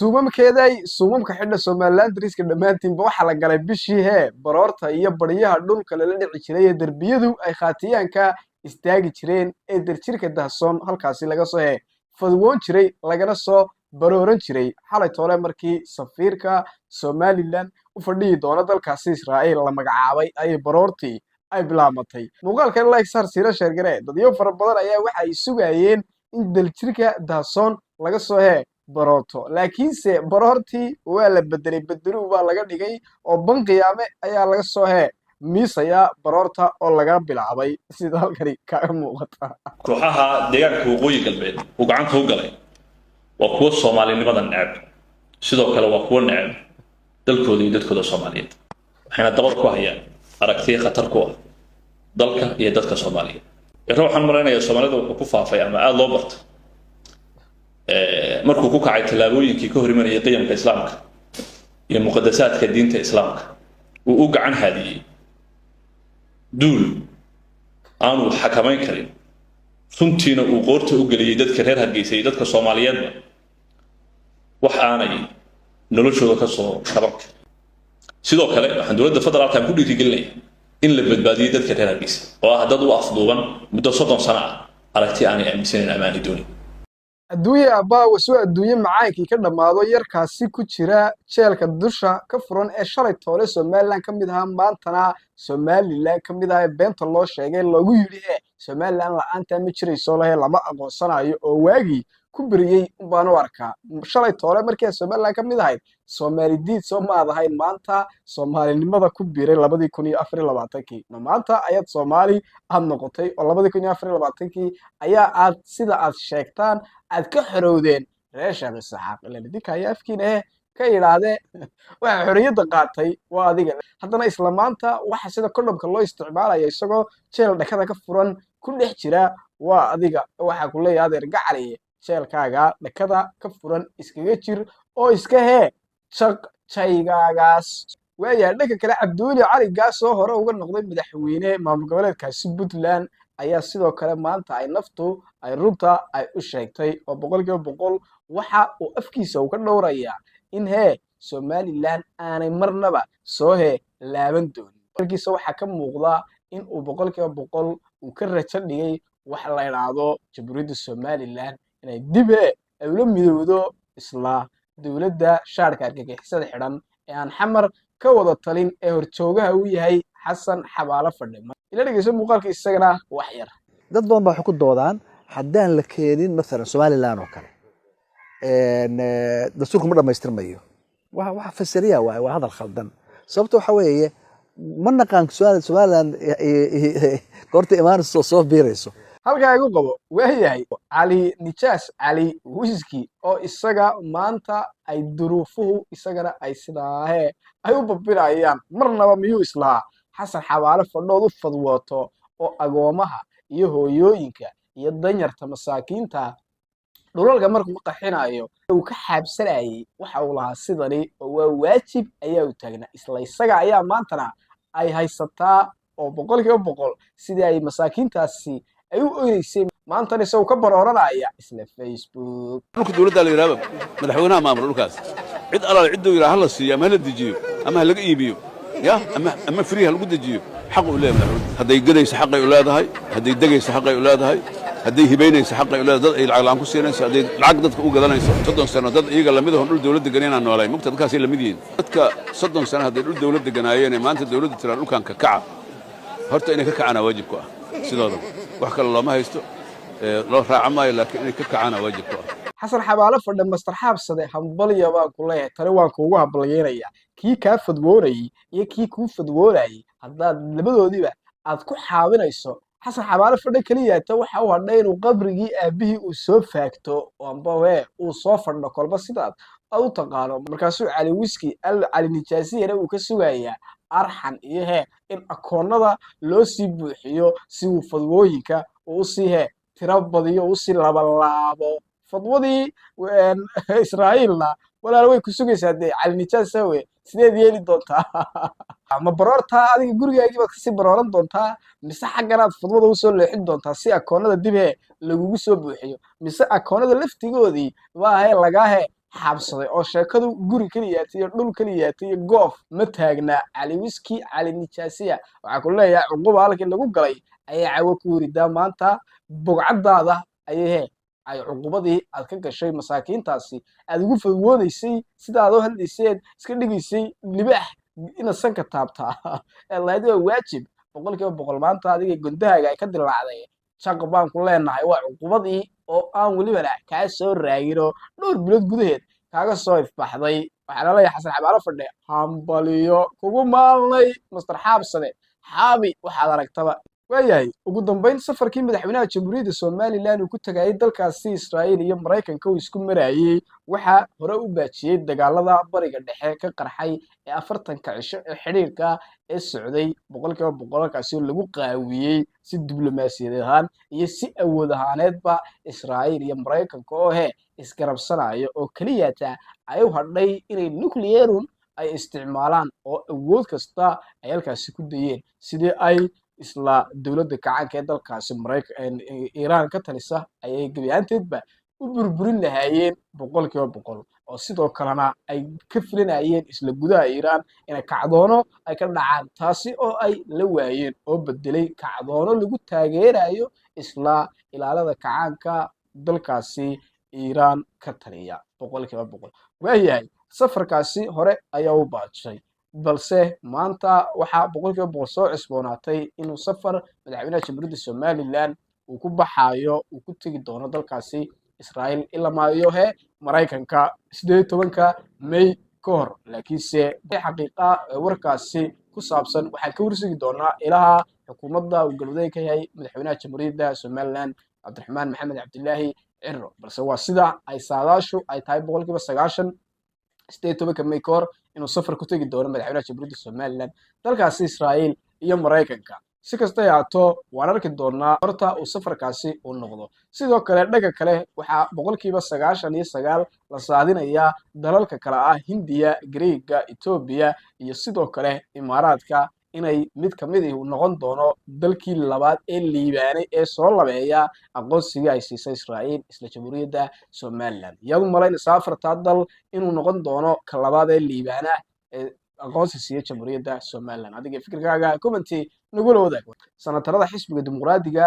Suumamkeeday suumamka xidha Somaliland dariska dhammaantiinba. Waxaa la galay bishii hee baroorta iyo baryaha dhulka lala dhici jiray ee derbiyadu ay khaatiyaanka istaagi jireen ee darjirka dahsoon halkaasi laga soo hee fadwoon jiray, lagana soo barooran jiray. Xalay toole markii safiirka Somaliland u fadhiyi doona dalkaasi Israa'iil la magacaabay ayay baroortii ay bilaabmatay. Muuqaalkan like saar, siira share garee. Dadyo fara badan ayaa waxa ay sugayeen in daljirka dahsoon laga soo hee baroorto, laakiinse baroortii waa la bedelay, bedeluu baa laga dhigay oo ban qiyaame ayaa laga soo hee miisayaa baroorta oo laga bilaabay, sida halkani kaaga muuqata. Kooxaha deegaanka Waqooyi Galbeed uu gacanta u galay waa kuwo Soomaalinimada neceb, sidoo kale waa kuwo neceb dalkooda iyo dadkooda Soomaaliyeed, waxayna dabada ku hayaan aragtiyo khatar ku ah dalka iyo dadka Soomaaliyeed. Iro waxaan malaynayaa Soomaalida wuxuu ku faafay ama aada loo barta markuu ku kacay tallaabooyinkii ka hor imanayay qiyamka Islaamka iyo muqadasaadka diinta Islaamka, uu u gacan haadiyey duul aanu xakamayn karin, runtiina uu qoorta u geliyey dadka reer Hargeysa iyo dadka Soomaaliyeedba wax aanay noloshooda ka soo kaban karin. Sidoo kale waxaan dowladda federaalkan ku dhiirigelinaya in la badbaadiyey dadka reer Hargeysa oo ah dad u afduuban muddo 30 sano ah aragti aanay aaminsanayn ama aanay doonin. Adduunye abbaa wasoo adduunye macaankii ka dhammaado. Yarkaasi ku jira jeelka dusha ka furan ee shalay toole Somaliland ka mid ahaa, maantana Somaliland ka mid ahaa, ee beenta loo sheegay, loogu yidhi e Somaliland la-aantaa ma jirayso, lehe lama aqoonsanayo, oo waagii ku beriyey unbaan u arkaa. Shalay toole markii ay Somaliland ka mid ahayd, Soomaali diid soo maad ahayn. Maanta Soomaalinimada ku biiray 2024-kii, ma maanta ayaad Soomaali aad noqotay? Oo 2024-kii ayaa aad, sida aad sheegtaan, aad ka xorowdeen reer Sheekh Isaxaaq? Ilaan idinka ayaa afkiina ka idhaahdee waxa xorriyadda qaatay waa adiga. Haddana isla maanta waxa sida kondhomka loo isticmaalaya isagoo jeel dhakada ka furan ku dhex jira waa adiga. Waxaa ku leeyahay, adeer gacaliye, jeelkaaga dhakada ka furan iskaga jir oo iska hee jaq jaygaagaas. Waayahay, dhanka kale Cabdiweli Cali Gaas oo hore uga noqday madaxweyne maamul goboleedkaasi Puntland ayaa sidoo kale maanta ay naftu ay runta ay u sheegtay, oo 100% waxa uu afkiisa uu ka dhowrayaa in hee Somaliland aanay marnaba soo hee laaban doonin. Markiisa waxaa ka muuqda in uu 100% uu ka rajo dhigay wax la idhaahdo Jamhuuriyadda Somaliland inay dib hee ay ula midowdo isla dowladda shaadhka argagixisada xidhan ee aan Xamar ka wada talin ee horjoogaha uu yahay Xasan Xabaalo Fadhi. Ila dhegeyso muuqaalka isagana wax yar. Dad badan baa waxay ku doodaan haddaan la keenin mathalan Somaliland oo kale, dastuurku ma dhamaystirmayo. Waxa fasiriya waay, waa hadal khaldan. Sababta waxa weeye, ma naqaan Somaliland goorta imaanayso oo soo biirayso. Halkaa igu qabo. Waayahay, Cali Nijaas Cali Wiski oo isaga maanta ay duruufuhu isagana ay sidaahee ay u babinayaan, marnaba miyuu islahaa Xasan Xabaale Fadhood u fadwooto oo agoomaha iyo hooyooyinka iyo danyarta masaakiinta dhulalka markuu ka qaxinayo uu ka xaabsanayay? Waxa uu lahaa sidani oo waa waajib ayaa u taagnaa. Isla isaga ayaa maantana ay haysataa oo 100% sidii ay masaakiintaasi ay u oynaysay maantana isagoo ka barooranaya isla Facebook. Dhulka dowladda la yidhahdo madaxweynaha maamula dhulkaas. Cid alaal cidduu yidhaha ha la siiyo ama ha la dejiyo ama ha laga iibiyo ya ama free ha lagu dejiyo, xaq uu leeyahay madaxweyne. Hadday gedayso xaqay u leedahay, hadday degayso xaqay u leedahay, hadday hibaynayso xaqay u leedahay, dad ay lacag la'aan ku siinayso, hadday lacag dadka u gadanayso. 30 sano dad iyaga lamid ahon dhul dowladda degan noolay mugta, dadkaasay lamid yihiin. Dadka 30 sano hadday dhul dowlad deganaayeen, maanta dowladda tiraa dhulkan ka kaca, horta inay ka kacaana waajib ku ah. Sidooda wax kale looma haysto, loo raaca maayo, laakiin inay ka kacaana waajib ku ah. Xasan Xabaalo Fadhe, Master Xaabsade, hambalya baan ku leeyahay. Tani waan kuugu hambalyeynaya. Kii kaa fadwoonayey iyo kii kuu fadwoonayey haddaad labadoodiiba aad ku xaabinayso Xasan Xabaalo Fadhe keliya, ta waxa u hadhay inuu qabrigii aabbihii uu soo faagto amba wee uu soo fadho, kolba sidaad aad u taqaano. Markaasuu Cali Wiski al Cali Nijaasiyana uu ka sugayaa arxan iyo hee in akoonnada loo sii buuxiyo si uu fadwooyinka uu usii hee tiro badiyo, usii labalaabo fadwadii. Israa'iilna walaal way ku sugaysaa dee. Cali Nijaasawe, sideed yeeli doontaa? Ma baroortaa adiga gurigaagii baad kasii barooran doontaa, mise xagganaad fadwada usoo leexin doontaa si akoonnada dib hee lagugu soo buuxiyo, mise akoonnada laftigoodii baa hee lagaa hee Xaabsaday oo sheekadu guri keliyaatay iyo dhul keliyaatay iyo goof ma taagna. Cali Wiski, Cali Nijaasiya, waxaa ku leeyahay cuquba halkii lagu galay ayay cawo ku huridaa. Maanta bogcadaada ayay he ay cuqubadii aad ka gashay masaakiintaasi aad ugu fadwoodaysay, sida aad u hadlayseed iska dhigaysay libaax inaad sanka taabtaa ee lahayd waa waajib 100%. Maanta adiga gondahaaga ay ka dilaacday, jaq baan ku leenahay. Waa cuqubadii oo aan welibana kaa soo raagino, dhowr bilood gudaheed kaaga soo ifbaxday. Waxaa laleeyahay Xasan Xabaalo fadhe, hambaliyo kugu maalnay, Master Xaabsade Xaabi, waxaad aragtaba waayahay. Ugu dambeyn, safarkii madaxweynaha Jamhuuriyadda Somaliland uu ku tagayay dalkaasi Israa'iil iyo Maraykanka uu isku marayey waxaa hore u baajiyey dagaalada Bariga Dhexe ka qarxay ee 40-ka cisho ee xidhiirka ee socday 100%, halkaasi oo lagu qaawiyey si diblomaasiyadeed ahaan iyo si awood ahaaneedba Israa'iil iyo Maraykanka oo he isgarabsanaya, oo keliyata ay u hadhay inay nuclear-un ay isticmaalaan, oo awood kasta ay halkaasi ku dayeen sidii ay isla dowladda gacanka ee dalkaasi Maraykan Iiraan ka talisa ayay gebi ahaanteedba u burburin lahaayeen 100%, oo sidoo kalena ay ka filanayeen isla gudaha Iiraan inay kacdoono ay ka dhacaan, taasi oo ay la waayeen oo bedelay kacdoono lagu taageerayo isla ilaalada kacaanka dalkaasi Iiraan ka taliya 100%. Waayahay, safarkaasi hore ayaa u baajay, balse maanta waxaa 100% soo cusboonaatay inuu safar madaxweynaha Jamhuuriyadda Somaliland uu ku baxayo, uu ku tegi doono dalkaasi Israa'iil ilamaayo he Maraykanka 18-ka May ka hor. Laakiinse xaqiiqa warkaasi ku saabsan waxaan ka warsigi doonaa ilaha xukuumadda uu galwadeyn ka yahay madaxweynaha Jamhuuriyadda Somaliland, Cabdiraxmaan Maxamed Cabdilaahi Ciro. Balse waa sida ay saadaashu ay tahay 90% 18-ka May ka hor inuu safar ku tegi doono madaxweynaha Jamhuuriyadda Somaliland dalkaasi Israa'iil iyo Maraykanka. Si kasta ahaato, waan arki doonaa horta uu safarkaasi uu noqdo. Sidoo kale, dhanka kale, waxaa 99% la saadinayaa dalalka kale ah Hindiya, Greega, Etoobiya iyo sidoo kale Imaaraadka inay mid kamid uu noqon doono dalkii labaad ee liibaanay ee soo labeeya aqoonsigii ay siisay Israa'iil isla Jamhuuriyadda Somaliland. Yaad u malaynaysaa afartaa dal inuu noqon doono ka labaad ee liibaana ee aqoonsi siiya Jamhuuriyadda Somaliland? Adiga fikirkaaga comment-i nagula wadaag. Sanatarada xisbiga Dimuqraadiga.